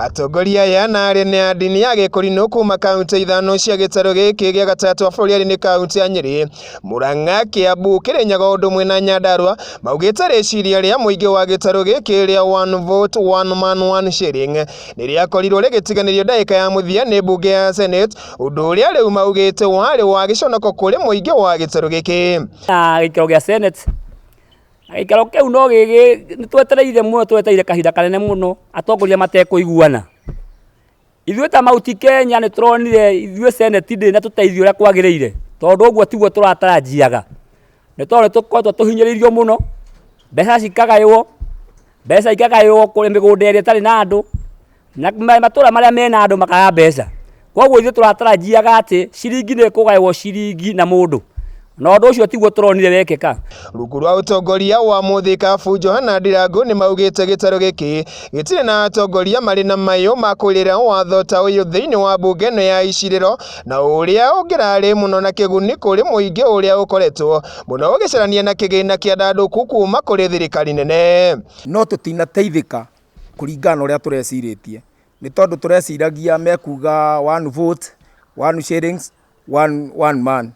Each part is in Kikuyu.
Atongoria aya na arĩa nĩ a ndini ya Gĩkũrinũ kuma kaunti ithano cia gĩtarũ gĩkĩ gĩa gatatũ wa bũrũri arĩ nĩ kaunti ya Nyĩrĩ, Murang'a, Kiambu, Kĩrĩnyaga ũndũ ũmwe na Nyandarua maugĩte rĩciria rĩa mũingĩ wa gĩtarũ gĩkĩ rĩa one vote one man one shilling nĩ rĩakorirwo rĩgĩtiganĩrio ndagĩka ya mũthia nĩ mbunge ya Senate, ũndũ ũrĩa rĩu maugĩte warĩ wa gĩconoko kũrĩ mũingĩ wa gĩtarũ gĩkĩ. Na gĩikaro gĩa Senate na gĩikaro kĩu no gĩgĩ nĩ twetereire mũno, twetereire kahinda kanene mũno atongoria matekũiguana. Ithuĩ ta Mount Kenya nĩ tũronire ithuĩ Senate ndĩrĩ na tũteithio ũrĩa kwagĩrĩire, tondũ ũguo tiguo tũratarajiaga. Nĩ tondũ nĩ tũkoretwo tũhinyĩrĩirio mũno, mbeca cikagaywo, mbeca ikagaywo kũrĩ mĩgũnda ĩrĩa ĩtarĩ na andũ, na matũra marĩa mena andũ makaga mbeca. Koguo ithuĩ tũratarajiaga atĩ ciringi nĩ ĩkũgaywo ciringi na mũndũ, na ũndũ ũcio tiguo tũronire wekĩka. Rungu rwa ũtongoria wa Mũthikabu Johana Ndirangu nĩ maugĩte gĩtarũ gĩkĩ gĩtirĩ na atongoria marĩ na mayũ ma kũrĩra watho ta ũyũ thĩinĩ wa mbunge ĩno ya icirĩro na ũrĩa ũngĩrarĩ mũno na kĩguni kũrĩ mũingĩ ũrĩa ũkoretwo mũno ũgĩcarania na kĩgĩna kĩa ndandũku kuma kũrĩ thirikari nene. No tũtinateithĩka kũringana na ũrĩa tũrecirĩtie, nĩ tondũ tũreciragia mekuga one vote, one shillings, one, one man,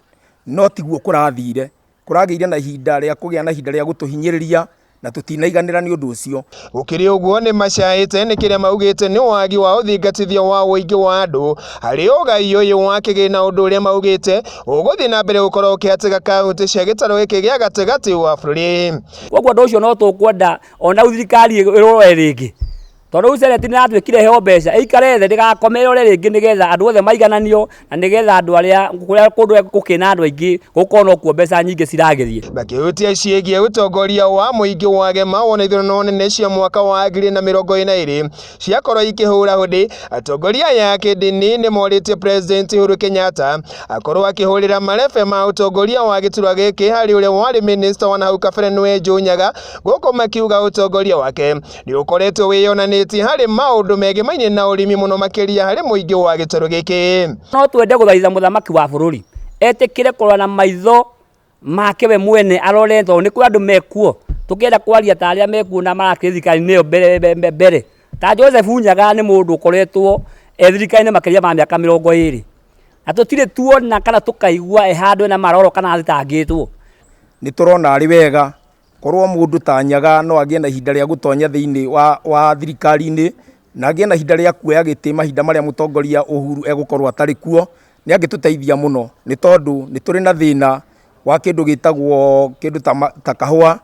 no tiguo kũrathire. Kũragĩire na ihinda rĩa kũgĩa na ihinda rĩa gũtũhinyĩrĩria na tũtinaiganĩra nĩ ũndũ ũcio. Gũkĩrĩ ũguo nĩ macaĩte nĩ kĩrĩa maugĩte nĩ wagi wa ũthingatithio wa ũingĩ wa andũ harĩ ũgai ũyũ wa kĩgĩna, ũndũ ũrĩa maugĩte ũgũthiĩ na mbere gũkorwo ũkĩhatĩka kaunti cia gĩtarũ gĩkĩ gĩa gatagatĩ wa bũrũri. Koguo ũndũ ũcio no tũkwenda ona rĩu thirikari ĩrore rĩngĩ, tondũ rĩu Senate nĩ yatuĩkire ĩheo mbeca, ĩikare thĩ ndĩgakome ĩrore rĩngĩ nĩgetha andũ othe maigananio na nĩgetha andũ arĩa kũrĩa kũndũ gũkĩna andũ aingĩ gũkorwo nokuo mbeca nyingĩ ciragĩthiĩ. Makĩhutia ciĩgiĩ ũtongoria wa mũingĩ wa Gema wona ithurano nene cia mwaka wa 2022 ciakorwo ikĩhũra hũndĩ, atongoria aya a kĩndini nĩ morĩtie President Uhuru Kenyatta akorwo akĩhũrĩra marebe ma ũtongoria wa gĩturwa gĩkĩ harĩ ũrĩa warĩ minista wa nahau kabere nĩwe Joe Nyaga, gũkũ makiuga ũtongoria wake nĩ ũkoretwo wĩyonanĩtie harĩ maũndũ megemainie na ũrĩmi mũno makĩria harĩ mũingĩ wa gĩtarũ gĩkĩ. No twende gũthaitha mũthamaki wa bũrũri etĩkĩre kũrora na maitho make we mwene arore, tondũ nĩ kũrĩ andũ mekuo tũkĩenda kwaria ta arĩa mekuo na marakĩrĩ thirikari-inĩ ĩyo mbere mbere. Ta Joseph Nyaga nĩ mũndũ ũkoretwo e thirikari-inĩ makĩria ma mĩaka 20, na tũtirĩ tuona kana tũkaigua e handũ ena maroro kana athitangĩtwo. Nĩ tũrona arĩ wega korwo mũndũ ta Nyaga no agĩe na ihinda rĩa gũtonya thĩinĩ wa thirikari-inĩ na agĩe na ihinda rĩa kuoya gĩtĩ mahinda marĩa mũtongoria Uhuru egũkorwo atarĩ kuo, nĩ angĩtũteithia mũno, nĩ tondũ nĩ tũrĩ na thĩna wa kĩndũ gĩtagwo kĩndũ ta kahũa,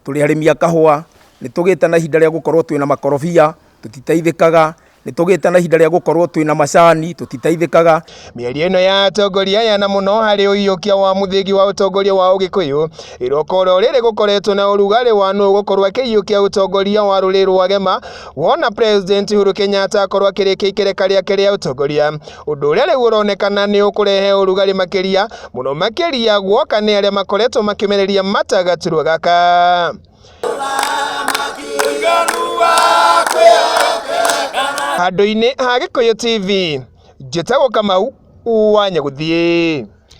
tũrĩ arĩmi a kahũa, nĩ tũgĩte na ihinda rĩa gũkorwo twĩna makorobia, tũtiteithĩkaga, nĩ tũgĩte na ihinda rĩa gũkorwo twĩna macani, tũtiteithĩkaga. Mĩario ĩno ya atongoria aya na mũno harĩ ũiyũkia wa mũthingi wa ũtongoria wa Ũgĩkũyũ ĩroka oro rĩrĩ gũkoretwo na ũrugarĩ wa nũ gũkorwo akĩiyũkia ũtongoria wa rũrĩrĩ rwa Gema wona President Uhuru Kenyatta akorwo akĩrĩkia ikereka rĩake rĩa ũtongoria, ũndũ ũrĩa rĩu ũronekana nĩ ũkũrehe ũrugarĩ makĩria mũno makĩria guoka nĩ arĩa makoretwo makĩmereria mata gaturwa gaka. Handũ-inĩ ha Gĩkũyũ TV, njĩtagwo Kamau wa Nyagũthiĩ.